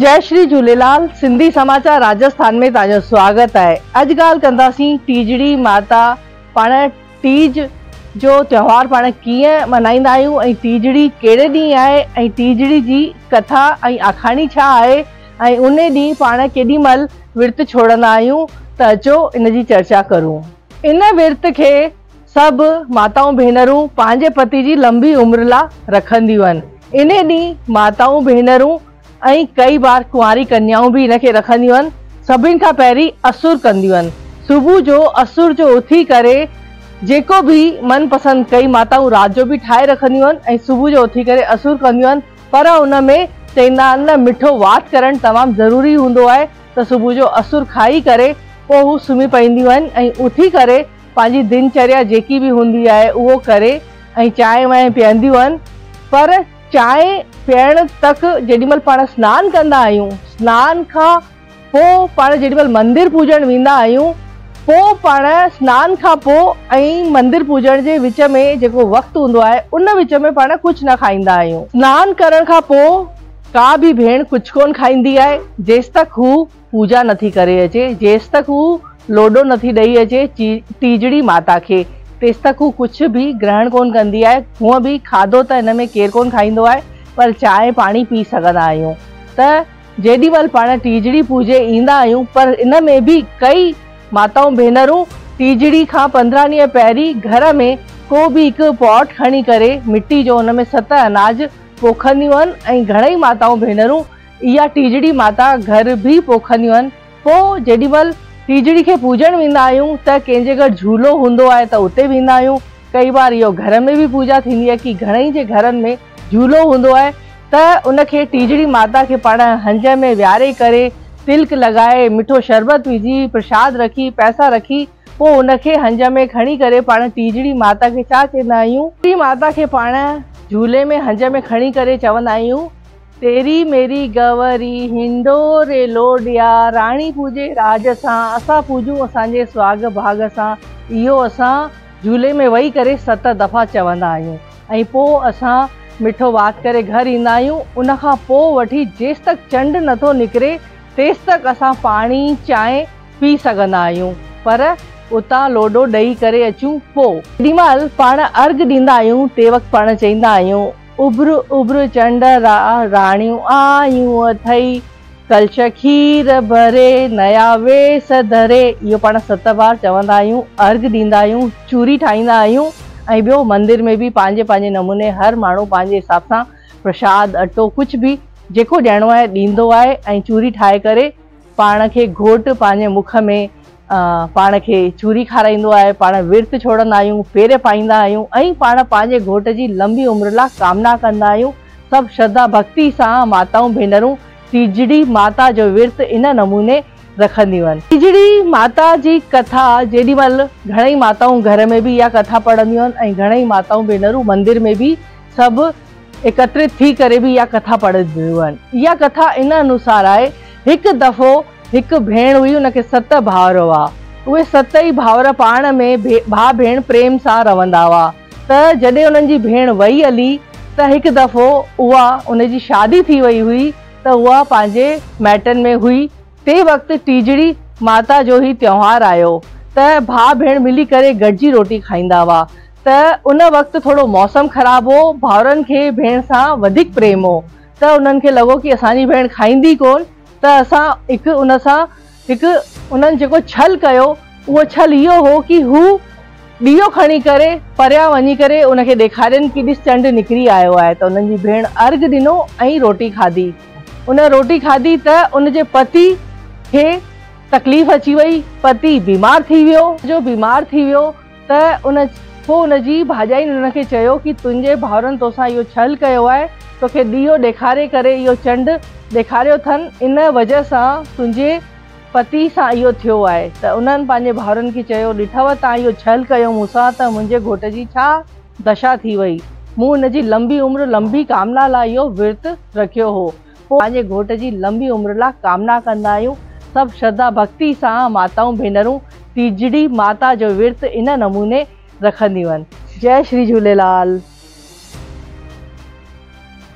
جئي شري جهوليلال سنڌي سماچار راجسٿان ۾ توهان جو سواگت آهي. اڄ ڳالهه ڪنداسين ٽيجڙي ماتا پاڻ ٽيج جو تيوهار پاڻ ڪيئن ملهائيندا آهيون ۽ ٽيجڙي ڪهڙي ڏينهن آهي ۽ ٽيجڙي جي ڪٿا ۽ آکاڻي ڇا آهي ۽ ان ڏينهن پاڻ ڪيڏي مهل ورت ڇوڙندا آهيون ته اچو ان جي چرچا ڪرون. ان ورت کي سڀ ماتائون ڀينرون پنهنجي پتي جي لنبي عمر لا رکنديون آهن. انهي ڏينهن ماتائون ڀينرون ۽ ڪئي بار ڪنواري ڪنيائون به ان کي رکنديون آهن. سڀن کان پهرين اسر ڪنديون آهن. صبح جو اسر جو اٿي ڪري جيڪو به من پسند ڪئي ماتائون رات جو به ٺاهي رکنديون آهن ۽ صبح جو اٿي ڪري اسر ڪنديون آهن پر ان ۾ چئيندا آهن نه مٺو وات ڪرڻ تمام ضروري هوندو آهي ته صبح جو اسر کائي ڪري پوء هو سمهي پونديون آهن ۽ اٿي ڪري پنهنجي دنچريا جيڪي به هوندي آهي اهو ڪري ۽ چانهه وانهه پيئنديون آهن پر چانهه پيئڻ تڪ جيڏي مهل پاڻ سنان ڪندا آهيون سنان کان پوء پاڻ جيڏي مهل مندر پوڄڻ ويندا آهيون پوء پاڻ سنان کان پوء ۽ مندر پوڄڻ جي وچ ۾ جيڪو وقت هوندو آهي ان وچ ۾ پاڻ ڪجهه نه کائيندا آهيون. سنان ڪرڻ کان پوء ڪا به ڀيڻ ڪجهه ڪونه کائيندي آهي جيستڪ هو پوڄا نٿي ڪري اچي، جيستڪ هو لوڏو نٿي ڏئي اچي ٽيجڙي ماتا کي، تيستڪ هو ڪجهه به گرهڻ ڪونه ڪندي آهي. هونء به کاڌو ته هن ۾ ڪير ڪونه کائيندو آهي، پر چانهه پاڻي پي سگهندا آهيون ته جيڏي مهل پاڻ ٽيجڙي پوڄي ايندا آهيون، پر ان ۾ به ڪئي ماتائون ڀينرون ٽيجڙي کان 15 ڏينهن پهرين گهر ۾ ڪو به هڪ پاٽ کڻي ڪري مٽي جو ان ۾ 7 اناج پوکنديون آهن ۽ گهڻئي ماتائون ڀينرون اها ٽيجڙي ماتا گهر به پوکنديون آهن. پوء جيڏي مهل ٽيجڙي کي پوڄڻ ويندا آهيون ته ڪنهن جي گهر جهولو هوندو آهي ته اتي ويندا آهيون. ڪئي بار اهو گهر ۾ به پوڄا ٿيندي آهي ڪي گهڻئي جي گهرن ۾ جهولو هوندو آهي ته ان کي ٽيجڙي ماتا کي پاڻ هنج ۾ ويهاري ڪري تلڪ لڳائي مٺو شربت وجهي پرشاد رکي پئسا رکي پوء ان کي هنج ۾ کڻي ڪري پاڻ ٽيجڙي ماتا کي ڇا چئيندا آهيون؟ ٽيجڙي ماتا کي پاڻ جهولي ۾ هنج ۾ کڻي ڪري چوندا آهيون. تيري ميري گوري هنڊوري لوڏيا، راڻي پوڄي راڄ سان، اسان پوڄون اسان جي سهاڳ ڀاڳ سان. اهو اسان جهولي ۾ ويهي ڪري 7 دفعا چوندا آهيون ۽ پوء اسان مٺو وات ڪري گهر ايندا آهيون. ان کان پوء وٺي جيستڪ چنڊ نٿو نڪري تيستڪ اسان پاڻي چانهه پي سگهندا آهيون پر اتان لوڏو ڏئي ڪري اچون پوء. جيڏي مهل پاڻ ارگهه ڏيندا آهيون تي وقت پاڻ چئيندا آهيون. اڀر اڀر چنڊ را راڻيون آيون اٿئي، ڪلش کير ڀري نيا ويس ڌري. اهو پاڻ 7 بار چوندا آهيون، ارگهه ڏيندا آهيون، چوري ٺاهيندا آهيون ۽ ٻيو مندر ۾ به پنهنجي پنهنجي نموني هر ماڻهو پنهنجي حساب سان پرشاد، اٽو ڪجهه به جيڪو ڏيڻو آهي ڏيندو آهي ۽ چوري ٺاهي ڪري پاڻ کي گهوٽ پنهنجي مک ۾ پاڻ کي چوري کارائيندو آهي، پاڻ ورت ڇوڙندا آهيون، پير پائيندا آهيون ۽ پاڻ پنهنجي گهوٽ جي لنبي عمر لا ڪامنا ڪندا آهيون. سڀ شرڌا ڀڳتي سان ماتائون ڀينرون ٽيجڙي ماتا جو ورت ان نموني رکنديون آهن. ٽيجڙي ماتا جي ڪٿا جيڏي مهل گهڻئي ماتائون گهر ۾ به اها ڪٿا پڙهنديون آهن ۽ گهڻئي ماتائون ڀينرون مندر ۾ به سڀ ايڪترت ٿي ڪري به اها ڪٿا پڙهنديون آهن. اها ڪٿا ان انوسار آهي، هڪ دفعو هڪ ڀيڻ هئي ان کي 7 ڀائر هئا. اهي 7 ئي ڀائر پاڻ ۾ ڀاء ڀيڻ پريم سان رهندا هئا ته جڏهن انهن جي ڀيڻ وئي هلي ته هڪ دفعو اها ان جي شادي ٿي وئي هئي ته اها پنهنجي مائٽن ۾ هئي تي وقت ٽيجڙي ماتا جو هي تيوهار آيو ته ڀاء ڀيڻ ملي ڪري گڏجي روٽي کائيندا هئا ته ان وقت ٿورو موسم خراب هو ڀائرن کي ڀيڻ سان وڌيڪ پريم هو ته انهن کي لڳو ڪي اسان جي ڀيڻ کائيندي ڪون ته اسان هڪ ان سان هڪ انهن جيڪو ڇل ڪيو اهو ڇل اهو هو ڪي هو ڏيئو کڻي ڪري پريان وڃي ڪري ان کي ڏيکارين ڪي ڏس چنڊ نڪري آيو آهي ته انهن جي ڀيڻ ارگهه ڏنو ۽ روٽي کاڌي ان روٽي کاڌي ته ان جي پتي کي تڪليف اچي وئي پتي بيمار ٿي ويو جو بيمار ٿي ويو ته ان پوء ان جي ڀاڄائين ان کي چيو ڪي تنهنجي ڀائرن توسان اهو ڇل ڪيو آهي، توکي ڏيئو ڏيکاري ڪري اهو چنڊ ڏيکاريو اٿن، ان وجه سان تنهنجي پتي سان اهو ٿيو آهي. ته انهن پنهنجي ڀائرن کي چيو، ڏٺو تان اهو ڇل ڪيو مون سان ته منهنجي گهوٽ جي ڇا دشا ٿي وئي. مون ان جي لنبي عمر لنبي ڪامنا لاء اهو ورت رکيو هو. پوء پنهنجي گهوٽ جي لنبي عمر لا ڪامنا ڪندا آهيون. سڀ شرڌا ڀڳتي سان ماتائون ڀينرون ٽيجڙي ماتا جو ورت ان نموني رکنديون آهن. جئي شري جهوليلال.